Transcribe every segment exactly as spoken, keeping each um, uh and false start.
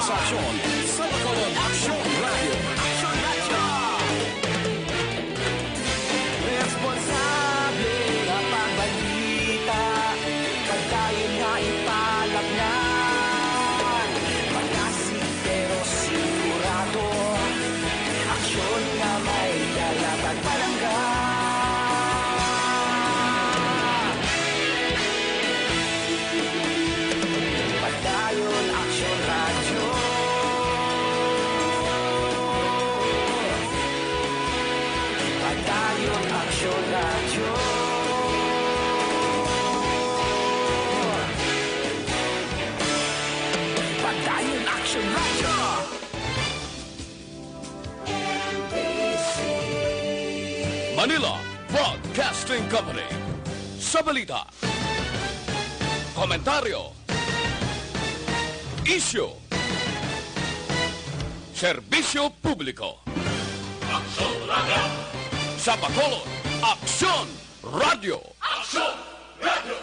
Aksyon sa Bacolod, Aksyon Radio. Aksyon Radio. Responsable nga pagbalita, pagdayon nga ipalapngan. Makasi pero sigurado, aksyon nga may kalatag palangga. Padayon Aksyon Radyo. Padayon Aksyon Radyo. Padayon Aksyon Radyo. Manila Broadcasting Company. Sa balita, komentaryo, isyu, serbisyo publiko. Aksyon Radio! Sa Bacolod, Aksyon Radio! Aksyon Radio!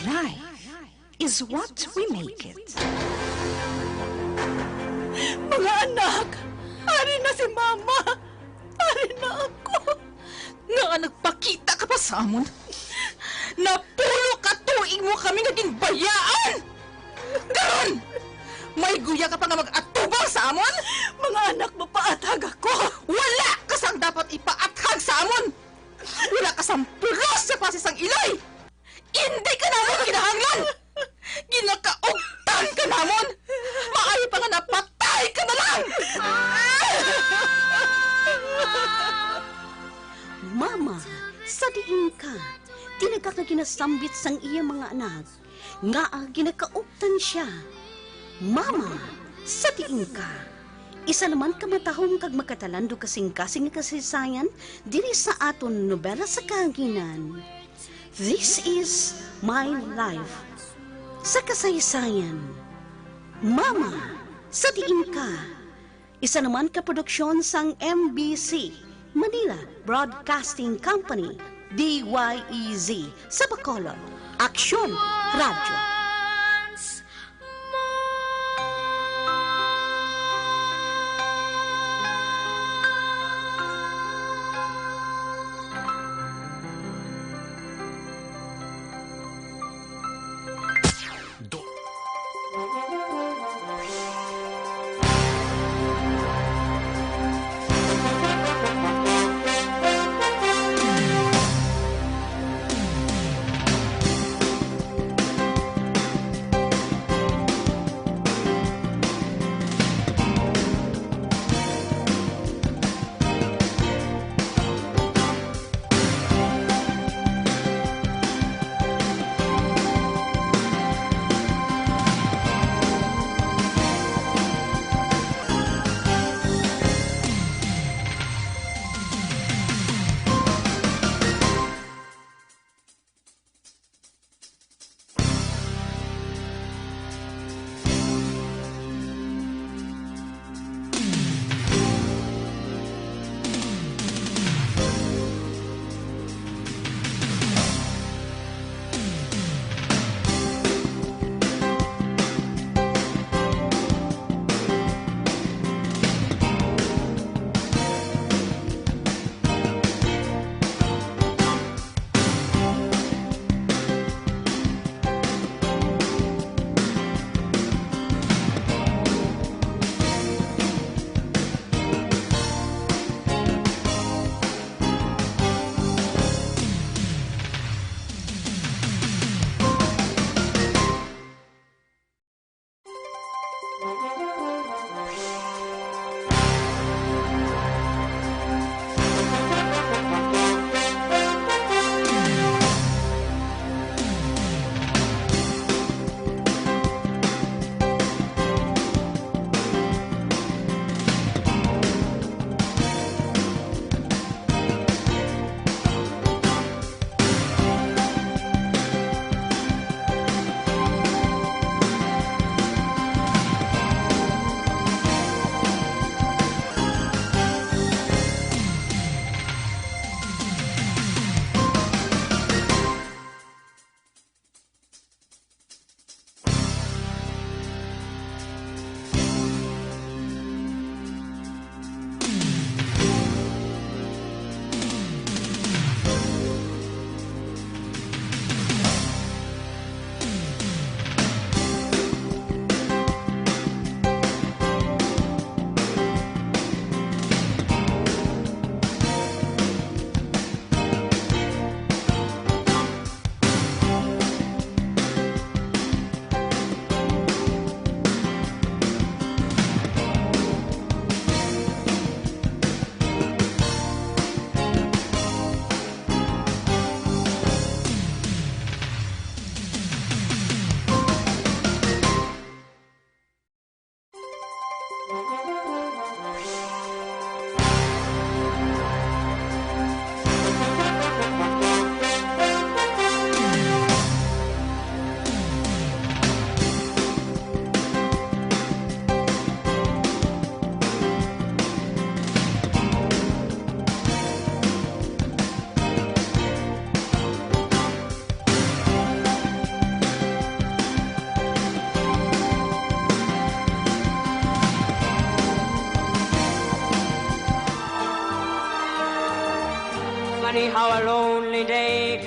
Life is what we make it. Mga anak, ari na si Mama. Ari na ako. Ngaa nagpakita ka pa sa amon? Napulo ka tuig mo kami nga ginbayaan! Karon, may guya ka pa nga mag-atubang sa amon? Mga anak, mapaathag ako. Wala ka sang dapat ipaathag sa amon! Wala ka sang pulos sa pasis sang iloy! Indi ka namon kinahanglan! Ginakaugtan ka namon! Maayo pa nga napatay ka na lang! Mama, sa diin ka? Tinaga ka ginasambit sang iya mga anak, ngaa ginakaugtan sia? Mama, sa diin ka? Isa naman ka matahom kag makatalandong kasingkasing nga kasaysayan diri sa aton nobela sa kahanginan. This is My Life. Sa kasaysayan, Mama, sa diin ka? Isa naman ka produksyon sang M B C, Manila Broadcasting Company, D Y E Z, sa Bacolod. Aksyon Radio.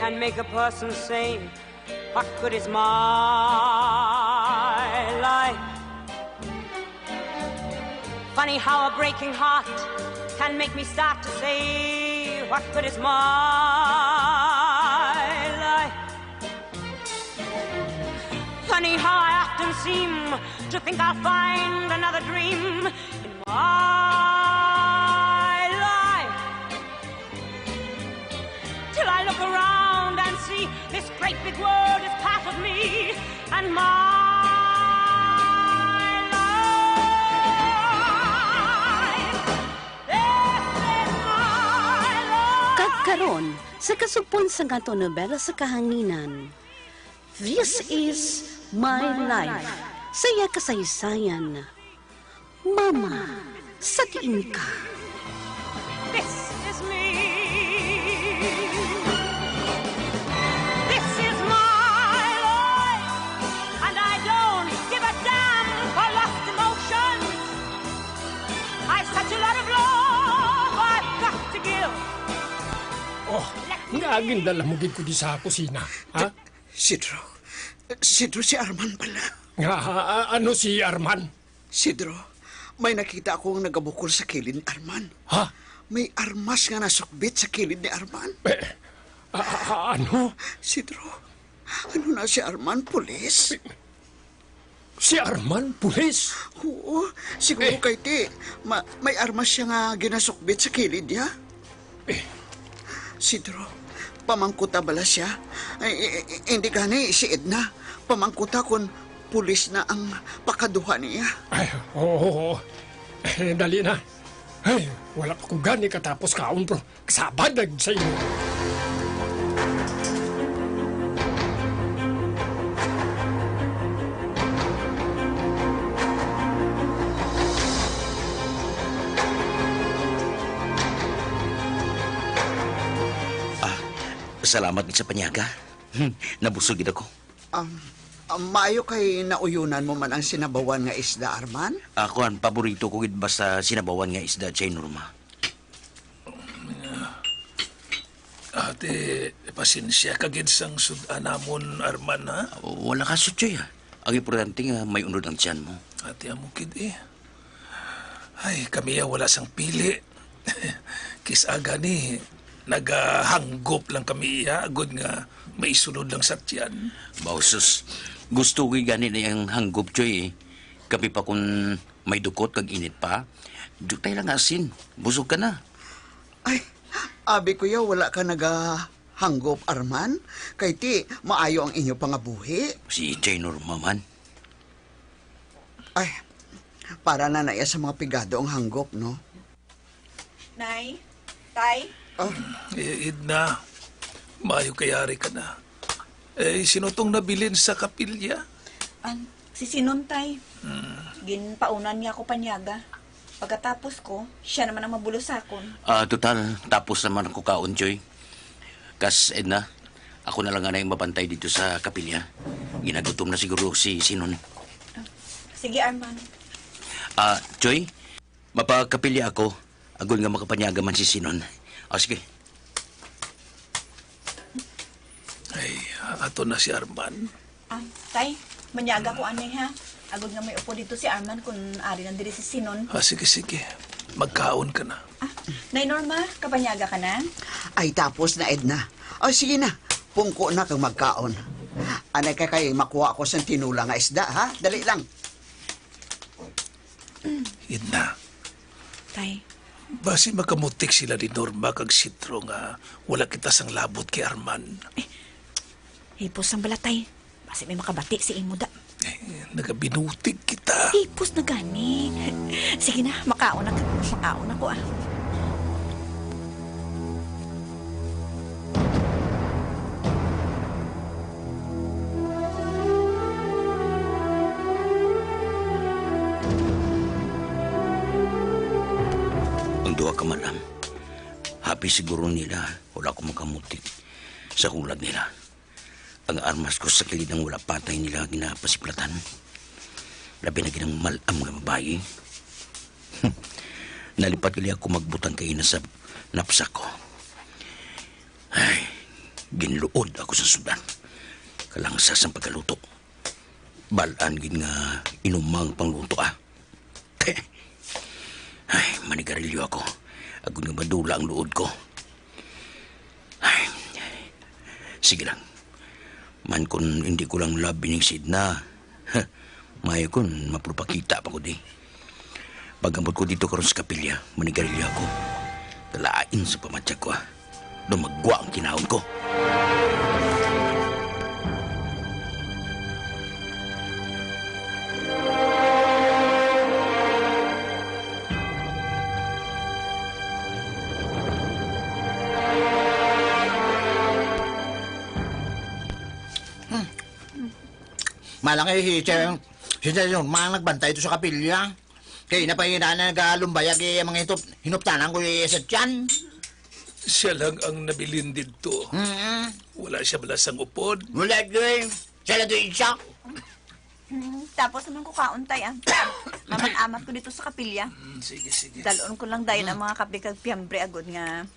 And make a person say, "What good is my life?" Funny how a breaking heart can make me start to say, "What good is my life?" Funny how I often seem to think I'll find another dream in my life. Till I look around and see this great big world is part of me and my life. This is my life. Kag karon, sa kasugpon sang aton nobela sa kahanginan, This is My Life, sa iya kasaysayan. Mama, sa diin ka? This is me. This is my life. And I don't give a damn for lost emotions. I've such a lot of love I've got to give. Oh, nga gindala mo gid ko di sa kusina, ha? Sidro. Sidro, si Arman pala. Nga, a-, a-, ano si Arman? Sidro, may nakita ako nga nagabukol sa kilid ni Arman. Ha? May armas nga nasukbit sa kilid ni Arman. Eh, a-, a-, a-, ano? Sidro, ano na si Arman, pulis? Si Arman, pulis? Oo, siguro Eh. kay ti, ma-, may armas siya nga ginasukbit sa kilid niya. Eh. Sidro, pamangkuta bala siya? Ay, i-, i-, hindi gani si Edna. Pamangkuta kung pulis na ang pakaduha niya. Ay, oo, oo. Eh, dali na. Ay, wala pa ko gani katapos kaon, bro. Sabad na sa imo. Ah, salamat gid sa panyaga. Hmm, nabusog gid ako. Um, um, maayo kay nauyonan mo man ang sinabawan nga isda, Arman? Ah, kuwan, paborito ko gid basta sinabawan nga isda, Chay Norma. Ate, pasensya ka gid sang sud-an namon, Arman, ha? Wala ka, Sutsoy, ah. Ang importante nga may unod ang tiyan mo. Ate, amo gid, eh. Ay, kami ya wala sang pili. Kis-a gani, nagahanggop lang kami iya, agod nga maisunod lang sa tiyan. Bausos, gusto ko gani na ang hanggop, Choy, eh. Kami pa kun may dukot kag init pa, diutay lang asin. Busog ka na. Ay, abi ko ya, wala ka nagahanggop, Arman. Kay ti, maayo ang inyo pangabuhi. Si Jay Norma man. Ay, para na na iya sa mga pigado ang hanggop, no? Nay, Tay. Ah. Eh, Edna, maayo kay ari ka na. Eh, sino tong nabilin sa kapilya? Ang, si Sinon, Tay. Hmm. Ginpaunan niya ako panyaga. Pagkatapos ko, siya naman ang mabulusakon. Ah, total, tapos naman ako kaon, Choy. Kas, Edna, ako na lang anay mabantay dito sa kapilya. Ginagutom na siguro si Sinon. Ah, sige, Arman. Ah, Choy, mapakapilya ako. Agod nga makapanyaga man si Sinon. Ah, sige. Ay, ato na si Arman. Ah, Tay, manyaga ko anay, ha. Agod nga may upo dito si Arman kung ari na diri si Sinon. Ah, sige, sige. Magkaon ka na. Ah, Nay Norma, kapanyaga ka na? Ay, tapos na, Edna. O, sige na. Pungko na kag magkaon. Anay ka kay makuha ako sang tinula nga isda, ha? Dali lang. Edna. Tay. Basi makamutik sila ni Norma kag Sidro nga wala kita sang labot kay Arman. Eh, hipos ang balatay. Basi may makabati si imo da. Eh, nagabinutig kita. Hipos na gani. Sige na, makaon na, makaon ako, ah. Ang duha ka madam, happy siguro nila wala ko makamutik sa hulad nila. Ang armas ko sa kilid ang wala patay nila ginapasiplatan. Labi na gid ang mal-am nga babayi. Nalipat gali ako magbutang kaina sa napsa ko. Ay, Ginluod ako sa sudlan. Kalangsa sang pagkaluto. Bal-an gid nga inumang pangluto, ah. Te. Ay, manigarilyo ako. Agod nga madula ang luod ko. Ay, sige lang. Man kon hindi ko lang love ining si Edna. Maayo kon mapurpakita pa ko di. Pag-abot ko dito karon sa kapilya, manigarilyo ako. Kalain sa pamatyag ko, ah. Daw magwa ang kinaon ko. Hmm. Malangay si Cheng. Si Cheng, man nagbantay to sa kapilya. Kay napahinaan na nagalumbay ang mga hinup-, hinuptanan ko iya sa tiyan. Siya lang ang nabilin didto. Mm-mm. Wala siya bala sang upod. Wala, Dre. Siya lang doon siya. Mm, tapos naman ko kaon, tay, ah. Mamat-amat ko dito sa kapilya. Mm, sige, sige. Dalon ko lang dayon ang mga kape kag piyambre agod nga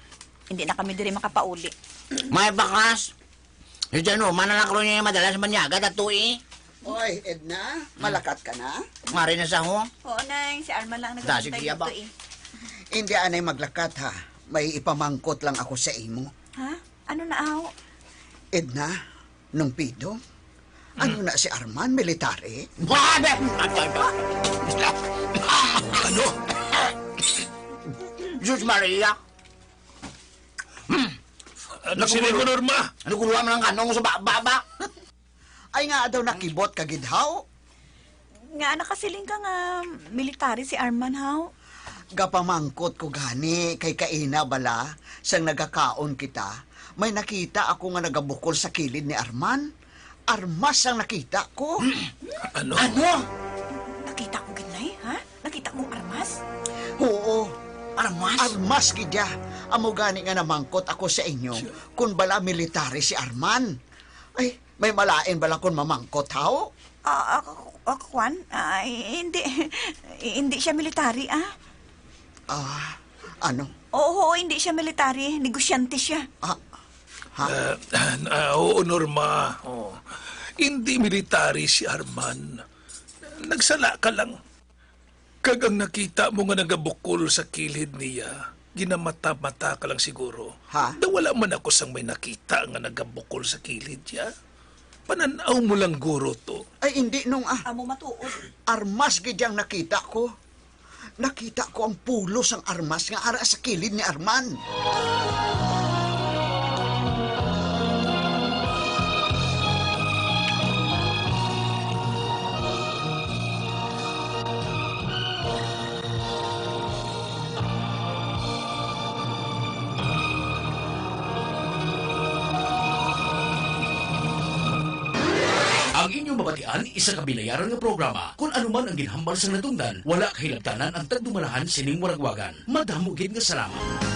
hindi na kami diri makapauli. May bakas. Si Jano, mananakro niya yung madalas sa banyaga, datu eh. Oy, Edna, malakat ka na? Ngari na sa ho? Oo, Nay. Si Arman lang ang Dasig nagpapantay iya ba? Dito eh. Hindi anay maglakat, ha. May ipamangkot lang ako sa imo. Ha? Ano na, aw? Edna, nung pido, ano na si Arman, military? Ano? Jesus Maria! Hmm. Ano sila mo, Norma? Ano kung man ang kanong sa ba-, baba? Ay nga daw nakibot ka gid, haw? Nga nakasiling ka nga military si Arman, haw? Gapamangkot ko gani kay kaina bala sang nagakaon kita, may nakita ako nga nagabukol sa kilid ni Arman. Armas ang nakita ko. Ano? Ano? Nakita ko gid, Nay, ha? Nakita mo armas? Oo. Armas? Armas gid ya. Amo gani nga namangkot ako sa inyo kung bala military si Arman. Ay, may malain bala kon mamangkot, haw? Ah, ako, ako, kwan? Ah, hindi, hindi siya military, ah. Ah, ano? Oo, oo, hindi siya military. Negosyante siya. Ah, ha? Ah, ah, oo, Norma. Oo. Hindi military si Arman. Nagsala ka lang. Kag ang nakita mo nga nagabukol sa kilid niya, ginamata-mata ka lang siguro. Ha? Daw wala man ako sang may nakita nga nagabukol sa kilid niya. Panan-aw mo lang guro to. Ay, hindi, Nong, ah. Amo matuod. Armas gid yang nakita ko. Nakita ko ang pulo sang armas nga ara sa kilid ni Arman. Ang inyong mabatian, isa ka binayaran nga programa. Kon ano man ang ginhambal sang natungdan, wala kahilabtanan ang tagdumalahan sining waragwagan. Madamo gid nga salamat.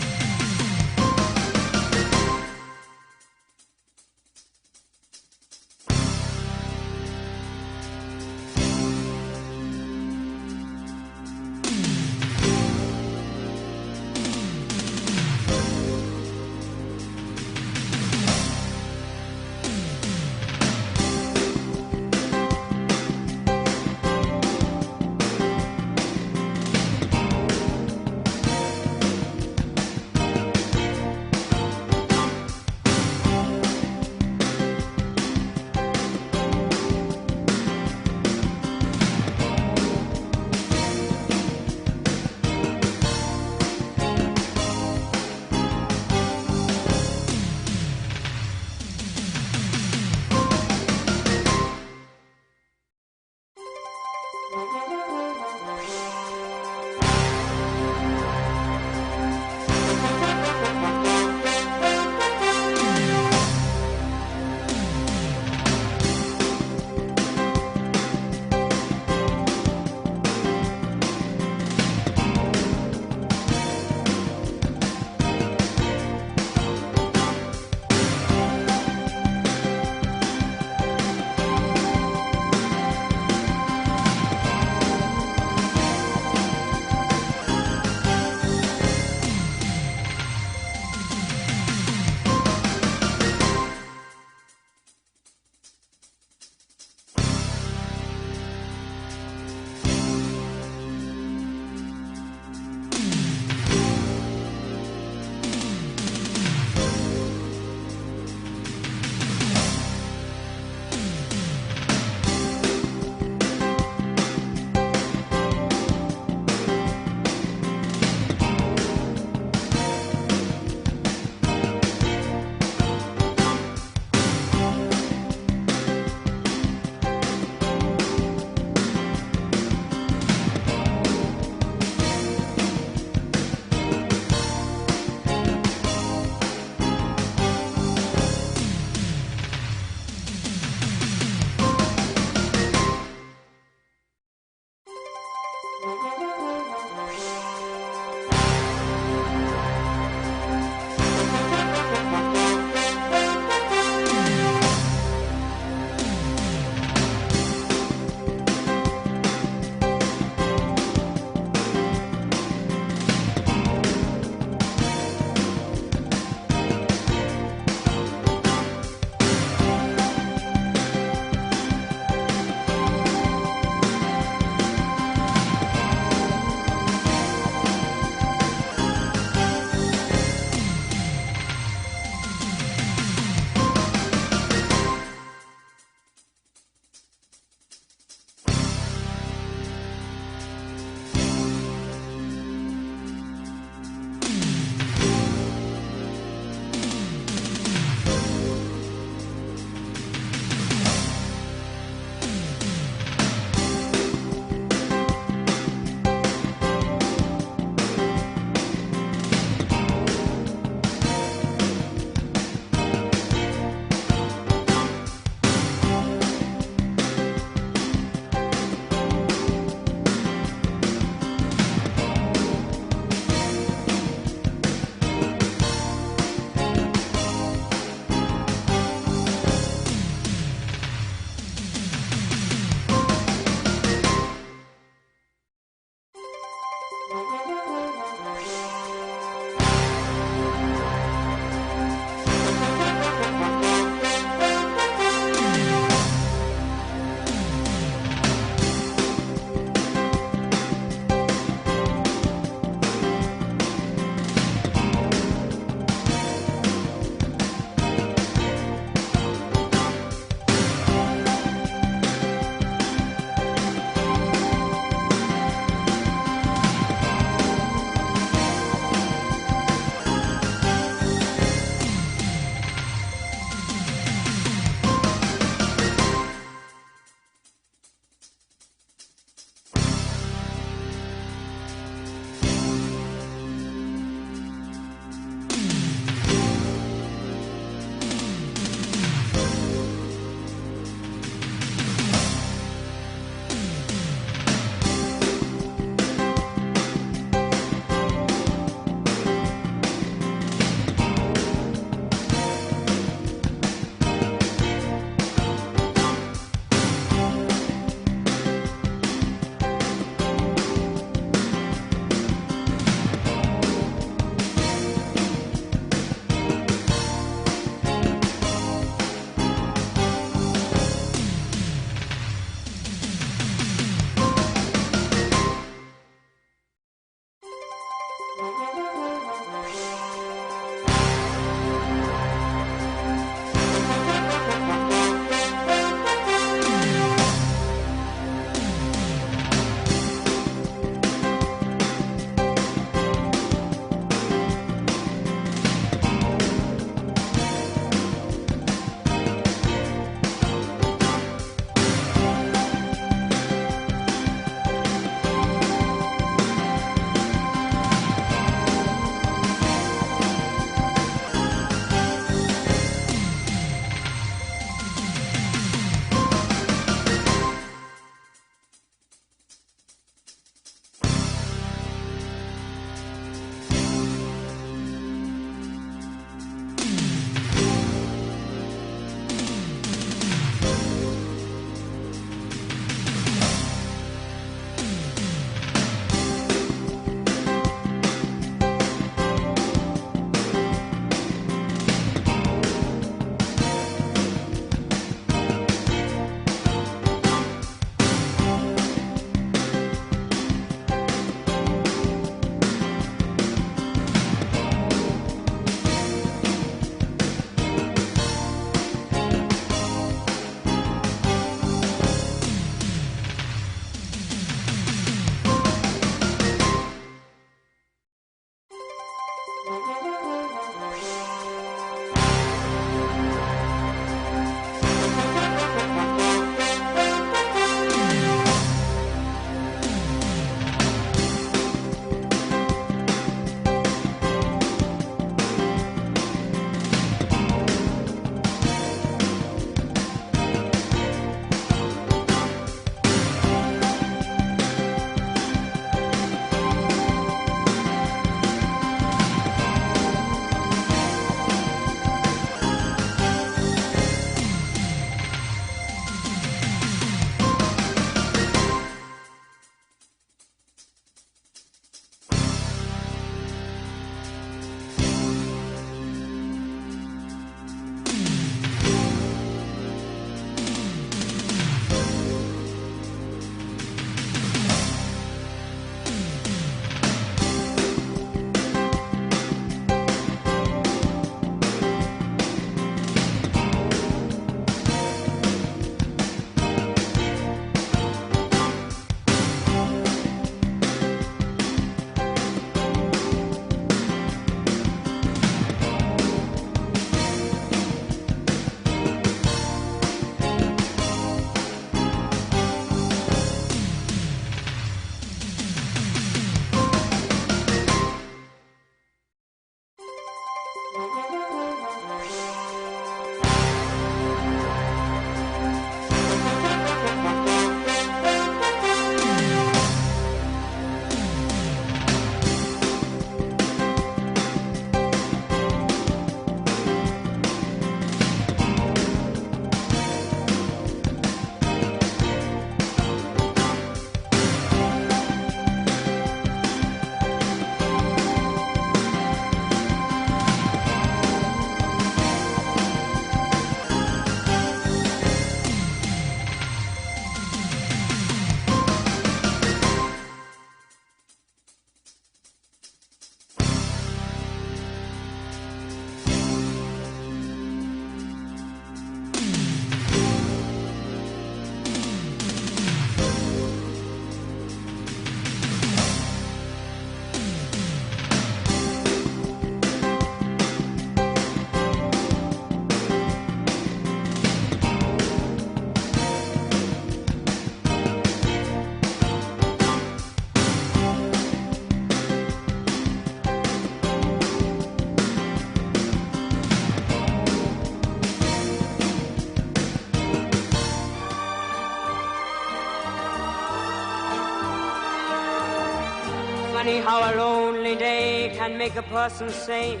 How a lonely day can make a person say,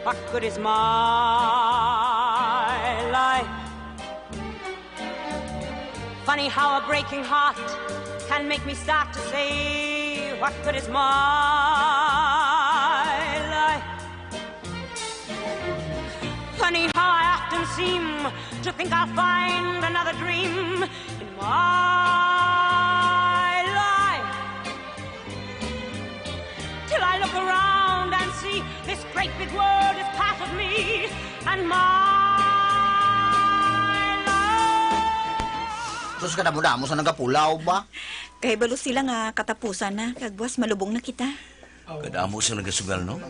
"What good is my life?" Funny how a breaking heart can make me start to say, "What good is my life?" Funny how I often seem to think I'll find another dream in my life. Till I look around and see this great big world is part of me and my life. Sus, kadamo-damo sa nagapulaw ba? Kahibalo sila nga katapusan na, kag buwas malubong na kita. Kadamo sa nagasugal, no?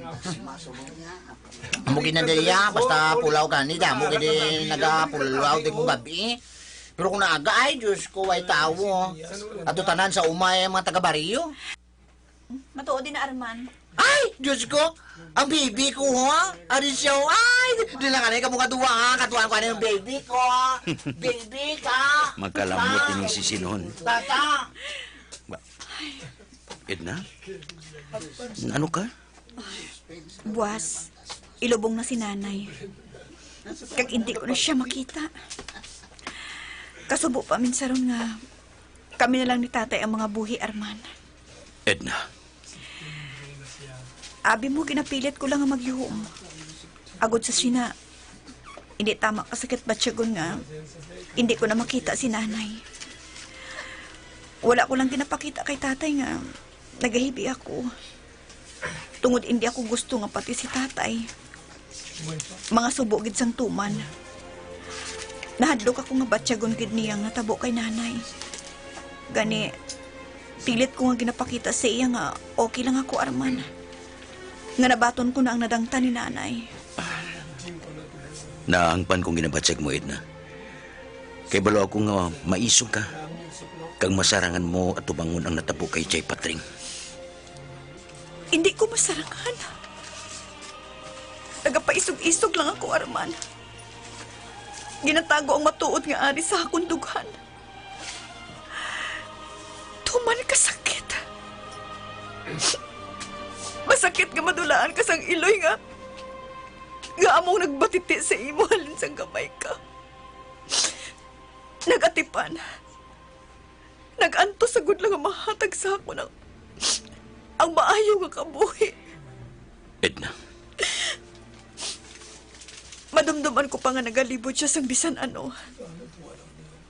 Amo gid na diya, basta pulaw gani, damo gid nagapulaw di kong gabi. Pero kung naaga, ay, Diyos ko, way tawo. Ato tanan sa umay ang mga taga-baryo. Matuod din na, Arman. Ay, Diyos ko, ang baby ko, ha? Ari siya, oh. Ay, di lang anay ka mo kaduwa, ha? Katuan ko anay ang baby ko. Baby ka. Makalamot ining sisinon. Tata. Ba- Edna? Ano ka? Buwas, ilubong na si Nanay. Kag indi ko na siya makita. Kasubo pa man sa ron nga kami na lang ni Tatay ang mga buhi, Arman. Edna. Abi mo, ginapilit ko lang nga magyuhom. Agod sa sina, hindi tama kasakit batyagon nga hindi ko na makita si Nanay. Wala ko lang ginapakita kay Tatay nga nagahibi ako. Tungod hindi ako gusto nga pati si Tatay mga subo gid sang tuman. Nahadlok ako nga batyagon gid niya nga tabo kay Nanay. Gani, pilit ko nga ginapakita sa iya nga okay lang ako, Arman. Nga nabaton ko na ang nadangtan ni Nanay. Naangpan kong ginabatyag mo, Edna. Kay balo ako nga maisog ka, kag masarangan mo atubangon ang natabo kay Chay Patring. Hindi ko masarangan. Nagapaisog-isog lang ako, Arman. Ginatago ang matuod nga ari sa akon dughan. Tuman ka sakit. Masakit nga madulaan ka sang iloy nga, nga among nagbatiti sa imo halin sang gamay ka. Nagatipan. Nag-antos sa gud lang nga mahatag sa akon ang, ang maayo nga kabuhi. Edna. Madumduman ko pa nga nagalibot siya sang bisan ano.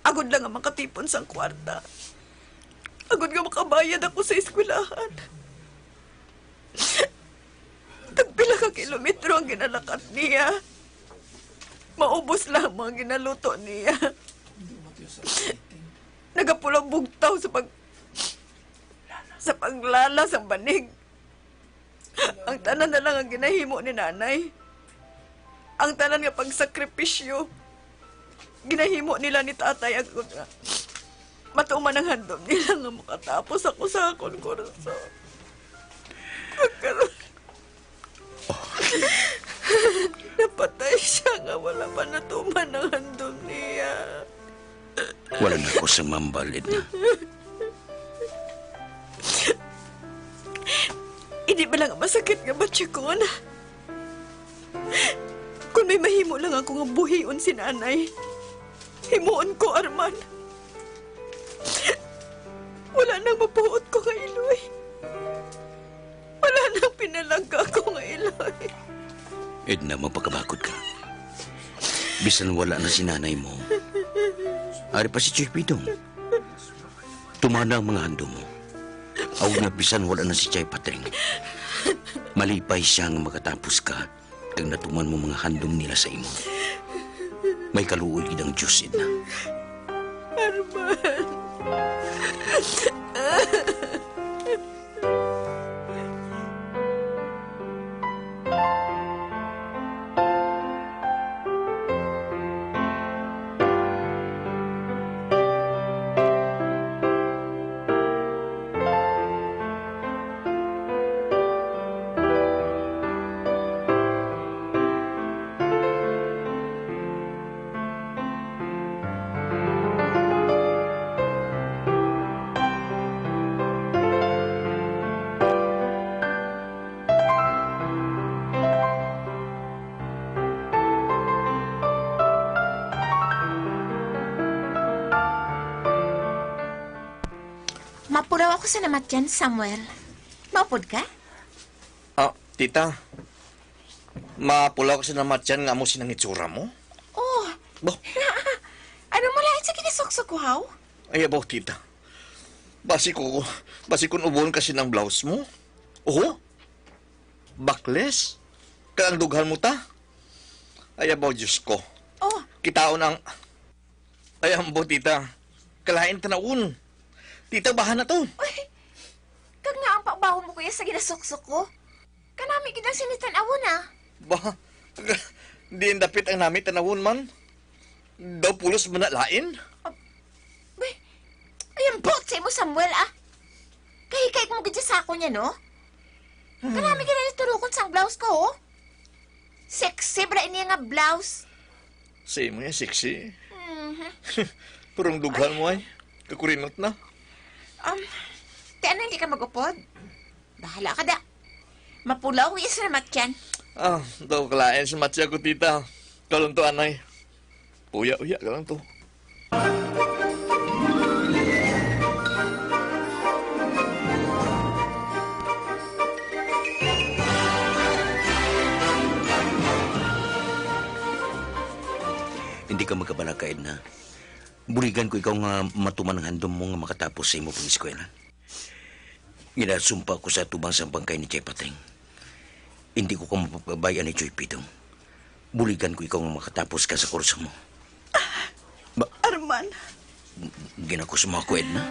Agod lang nga makatipon sang kwarta. Agod nga makabayad ako sa eskwelahan. Tagpila ka kilometro ang ginalakat niya. Maubos lamang ang ginaluto niya. Nagapula bugtaw sa pag-, sa paglala sa banig. Ang tanan na lang ang ginahimo ni Nanay. Ang tanan nga pagsakripisyo, ginahimo nila ni Tatay, agod nga matuman ang handom nila nga makatapos ako sa akon kurso. Karon, napatay siya nga wala pa natuman ang handom niya. Wala na ako sa mambal, Edna. Hindi ba lang masakit nga batyagon? Kung may mahimo lang ako nga buhion si Nanay, himuon ko, Arman. Wala nang mapuot ko nga iloy. Wala nang pinalangga ko nga iloy. Edna, magpakabakod ka. Bisan wala na si Nanay mo, ari pa si Choy Pidong. Tumana ang mga handom mo. Aw nga bisan wala na si Chay Patring, malipay siya nga makatapos ka kag natuman mo mga handom nila sa imo. May kaluoy gid ang Dios, Edna. Arman. Ako sa namatyan, Samuel. Maupod ka? Ah, tita, mapulaw ka sa namatyan nga amo sina ang itsura mo? Oh, Bah, ano malain sa kinasuksok ko, haw? Ay, abaw, tita. Basi ko, basi kung ubon ka sina ang blouse mo? Oh, bakles? Kag ang dughan mo ta? Ay, abaw, Diyos ko. Oh. Kitaon ang, ay, ambo, tita. Kalain tanawon. Tita, bahan na to. Uy, kag nga ang paubahon mo, kuya, sa ginasuksok ko. Kanami gid ang sinitan-awon, ah. Ba, diin dapit ang nami tanawon man? Daw pulos man na lain? Ah, bay, ay, ang buot sa imo, Samuel, ah. Kahikay mo gid sa sako niya, no? Hmm. Kanami gid ang turukon sang blouse ko, oh. Sexy bala ini nga blouse. Sa imo yan, sexy. Mhm. Pero ang dughan mo ay, kakurinot na. Um, ti ano, hindi ka mag-upod? Bahala ka da. Mapulaw ang isa na matyan. Ah, daw kalain sa matya ko, tita. Kalunto, anay. Uya, uya ka lang to. Hindi ka magkabalaka, Edna. Buligan ko ikaw nga matuman ang handom mo nga makatapos sa imo pag-eskwela. Ginasumpa ko sa atubang sang bangkay ni Chay Patring. Hindi ko ka mapagpabay-an ni Choy Pitong. Buligan ko ikaw nga makatapos ka sa kurso mo. Ba- Arman. Ginakusma ko, Edna.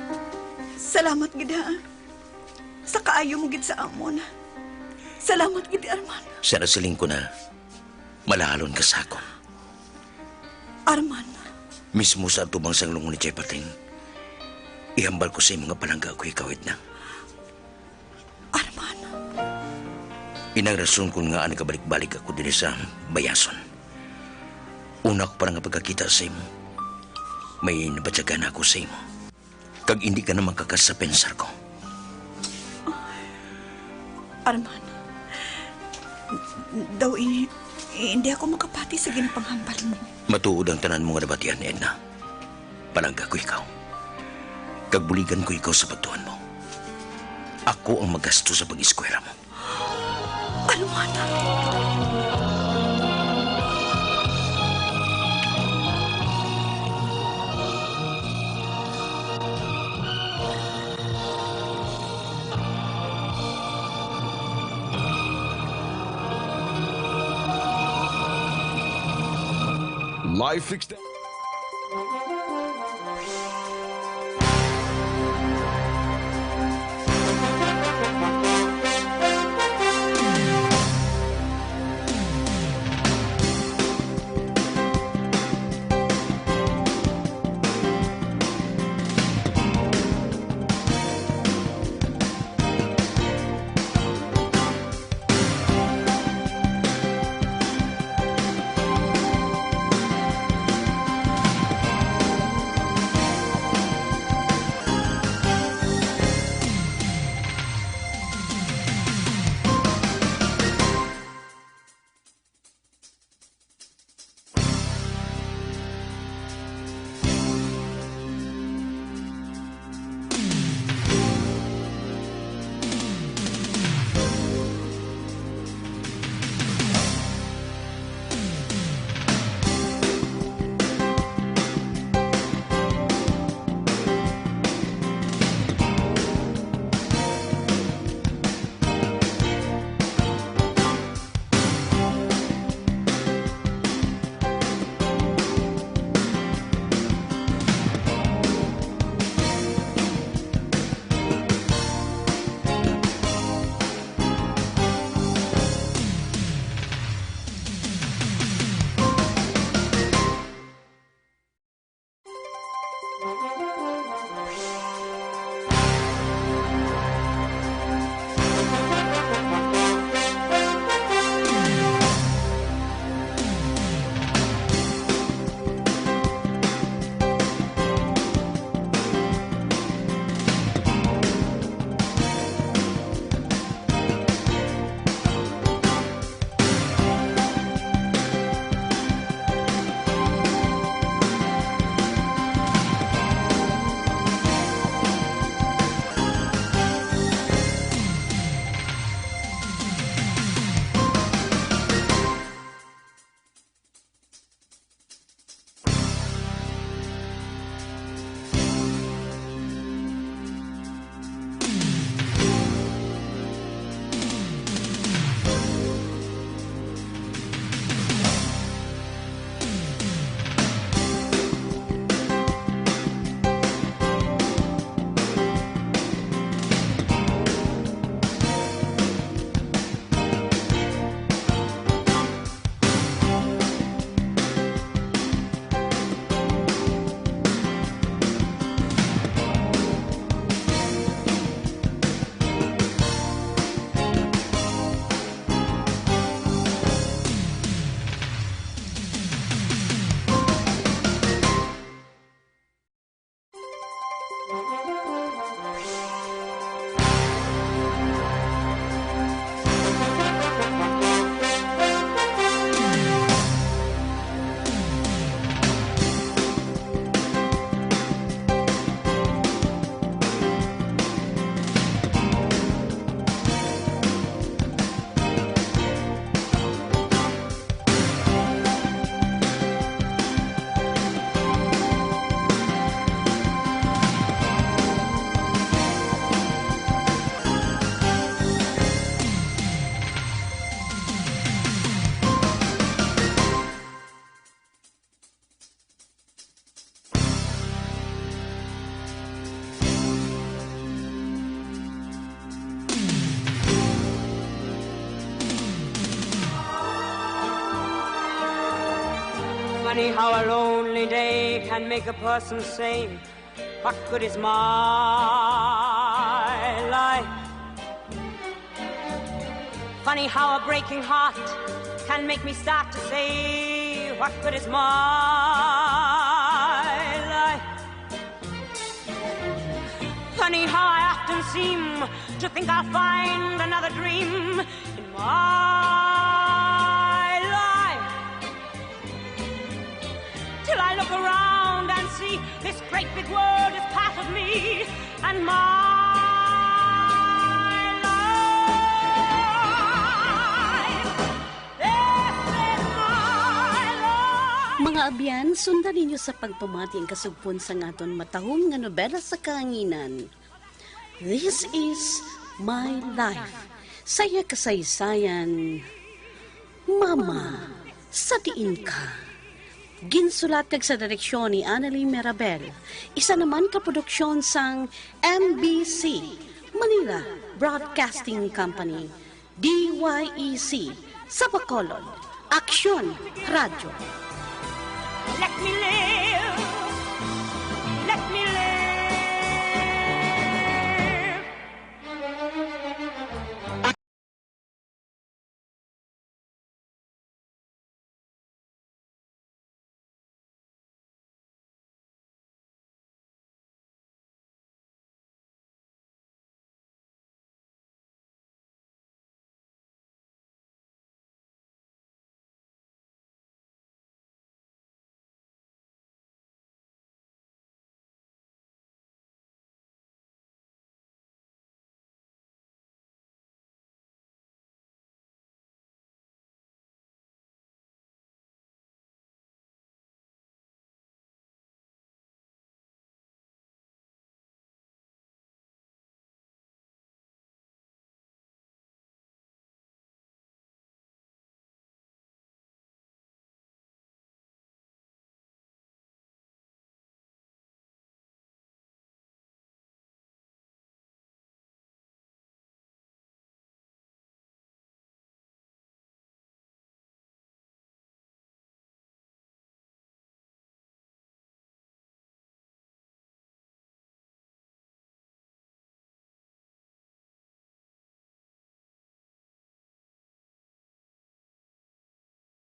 Salamat gid, ha. Sa kaayo mo gid sa amon. Salamat gid, Arman. Sa nasiling ko na, malahalon ka sa akon. Arman. Mismo sa atubang sang lungon ni Jay Patring, ihambal ko sa imo nga palangga ko ikaw, Edna. Arman. Inang rason kon ngaa nagabalik-balik ako diri sa Bayason. Una ko pa nga pagkakita sa imo, may nabatyagan ako sa imo. Kag hindi ka na makakasapensar ko. Arman, daw i-, hindi ako makapati sa ginapanghambal mo. Matuod ang tanan mo nga nabatian, Edna. Palangga ko ikaw. Kag buligan ko ikaw sa pagtuon mo. Ako ang magasto sa pag-eskwela mo. Ano man? Life extend. Funny how a lonely day can make a person say, "What good is my life?" Funny how a breaking heart can make me start to say, "What good is my life?" Funny how I often seem to think I'll find another dream in my life, till I look around and see this great big world is part of me and my life. This is my life. Mga abyan, sundan ninyo sa pagpamati ang kasugpon sang aton matahom nga nobela sa kahanginan. This is My Life. Sa iya kasaysayan, Mama, sa diin ka? Ginsulat kag sa direksyon ni Annalie Mirabel. Isa naman ka produksyon sang M B C, Manila Broadcasting Company, D Y E C, sa Bacolod, Aksyon Radio. Let me live. Let me live.